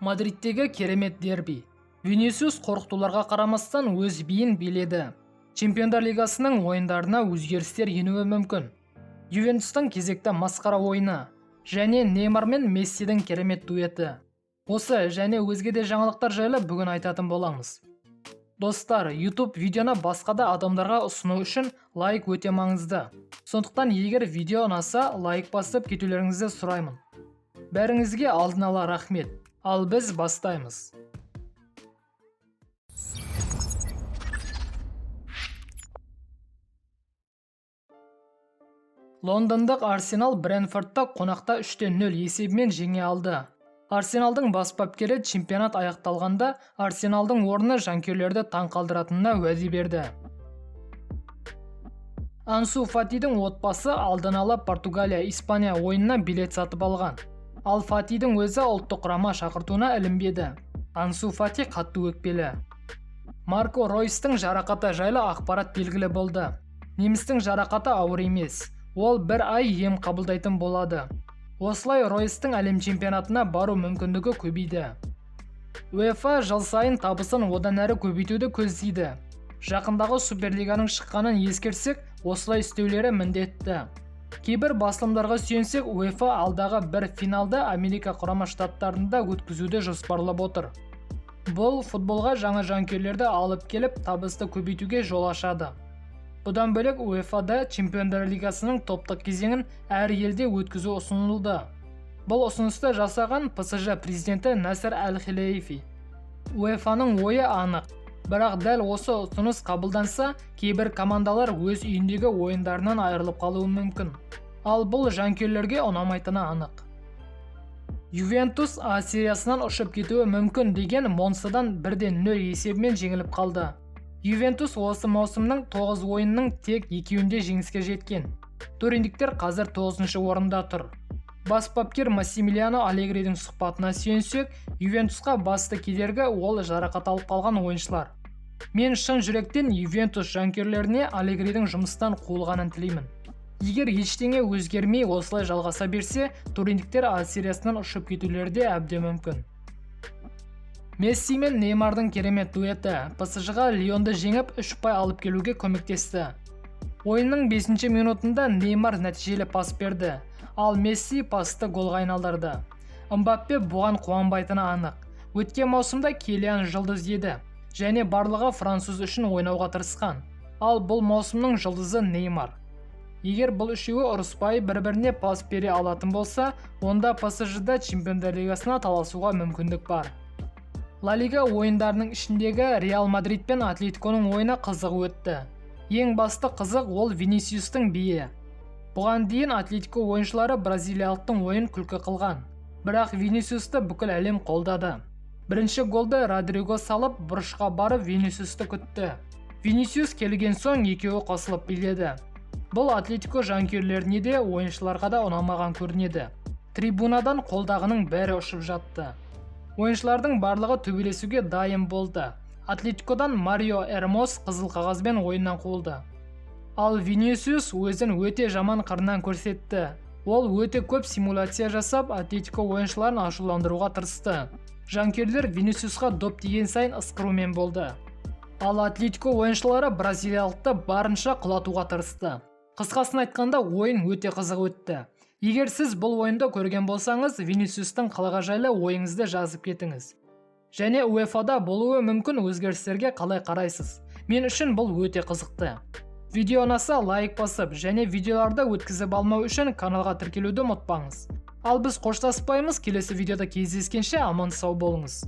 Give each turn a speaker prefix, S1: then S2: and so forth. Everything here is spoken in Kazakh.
S1: Мадридтегі керемет дерби. Винисиус қорқытуларға қарамастан өз биін биледі. Чемпиондар лигасының ойындарына өзгерістер енуі мүмкін. Ювентустың кезекті масқара ойыны және Неймар мен Мессидің керемет дуэті. Осы және өзге де жаңалықтар жайлы бүгін айтатын боламыз. Достар, YouTube видеоны басқа да адамдарға ұсыну үшін лайк өте маңызды. Сондықтан егер видео ұнаса, лайк басып кетулеріңізді сұраймын. Бәріңізге алдын ала рахмет. Ал біз бастаймыз. Лондондық Арсенал Брентфордты қонақта 3-0 есебімен жеңе алды. Арсеналдың бас бапкері чемпионат аяқталғанда Арсеналдың орны жанкүйерлерді таң қалдыратынына уәде берді. Ансу Фатидің отбасы алдын ала Португалия-Испания ойынына билет сатып алған. Ал Фатидің өзі ұлттық құрама шақыртуына ілінбеді. Ансу Фати қатты өкпелі. Марко Ройстың жарақаты жайлы ақпарат белгілі болды. Немістің жарақаты ауыр емес. Ол бір ай ем қабылдайтын болады. Осылай Ройстың әлем чемпионатына бару мүмкіндігі көбейді. УЕФА жыл сайын табысын одан әрі көбейтуді көздейді. Жақындағы Суперлиганың шыққанын ескерсек, осылай істеулері міндетті. Кейбір басылымдарға сүйенсек, УЕФА алдағы бір финалды Америка Құрама Штаттарында өткізуді жоспарлап отыр. Бұл футболға жаңа жанкүйерлерді алып келіп, табысты көбейтуге жол ашады. Бұдан бөлек УЕФА-да Чемпиондар лигасының топтық кезеңін әр елде өткізу ұсынылды. Бұл ұсынысты жасаған ПСЖ президенті Насер Әл-Хелейфи. УЕФА-ның ойы анық. Бірақ дәл осы ұсыныс қабылданса, кейбір командалар өз үйіндегі ойындарынан айырылып қалуы мүмкін. Ал бұл жанкүйерлерге ұнамайтыны анық. Ювентус А сериясынан ұшып кетуі мүмкін деген Монсадан 1-0 есебімен жеңіліп қалды. Ювентус осы маусымның 9 ойынның тек екеуінде жеңіске жеткен. Туриндіктер қазір 9-шы орында тұр. Бас бапкер Массимилиано Аллегридің сұхбатына сүйенсек, Ювентусқа басты кедергі ол жарақат алып қалған ойыншылар. Мен шын жүректен Ювентус жанкүйерлеріне Аллегридің жұмыстан қуылғанын тілеймін. Егер ештеңе өзгермей осылай жалғаса берсе, туриндіктер А сериясынан ұшып кетулері де әбден мүмкін. Месси мен Неймардың керемет дуэті ПСЖ-ға Лионды жеңіп 3 ұпай алып келуге көмектесті. Ойынның 5-ші минутында Неймар нәтижелі пас берді, ал Месси пасты голға айналдырды. Мбаппе бұған қуанбайтыны анық. Өткен маусымда Килиан жұлдыз еді және барлығы француз үшін ойнауға тырысқан. Ал бұл маусымның жұлдызы Неймар. Егер бұл үшеуі ұрыспай бір-біріне пас бере алатын болса, онда ПСЖ-да Чемпиондар лигасына таласуға мүмкіндік бар. Ла Лига ойындарының ішіндегі Реал Мадрид пен Атлетиконың ойыны қызық өтті. Ең басты қызық ол Винисиустың биі. Бұған дейін Атлетико ойыншылары бразилиялықтың ойын күлкі қылған. Бірақ Винисиусты бүкіл әлем қолдады. Бірінші голды Родриго салып, бұрышқа барып Винисиусты күтті. Винисиус келген соң екеуі қосылып биледі. Бұл Атлетико жанкүйерлеріне де, ойыншыларға да ұнамаған көрінеді. Трибунадан қолдағының бәрі ұшып жатты. Ойыншылардың барлығы төбелесуге дайын болды. Атлетикодан Марио Эрмос қызыл қағазбен ойыннан қуылды. Ал Винисиус өзін өте жаман қырынан көрсетті. Ол өте көп симуляция жасап, Атлетико ойыншыларын ашуландыруға тырысты. Жанкүйерлер Винисиусқа доп тиген сайын ысқырумен болды. Ал Атлетико ойыншылары бразилиялықты барынша құлатуға тырысты. Қысқасын айтқанда, ойын өте қызық өтті. Егер сіз бұл ойынды көрген болсаңыз, Винисиустың қылығы жайлы ойыңызды жазып кетіңіз. Және УЕФА-да болуы мүмкін өзгерістерге қалай қарайсыз? Мен үшін бұл өте қызықты. Видео ұнаса лайк басып және видеоларды өткізіп алмау үшін каналға тіркелуді ұмытпаңыз. Ал біз қоштаспаймыз, келесі видеода кездескенше аман сау болыңыз.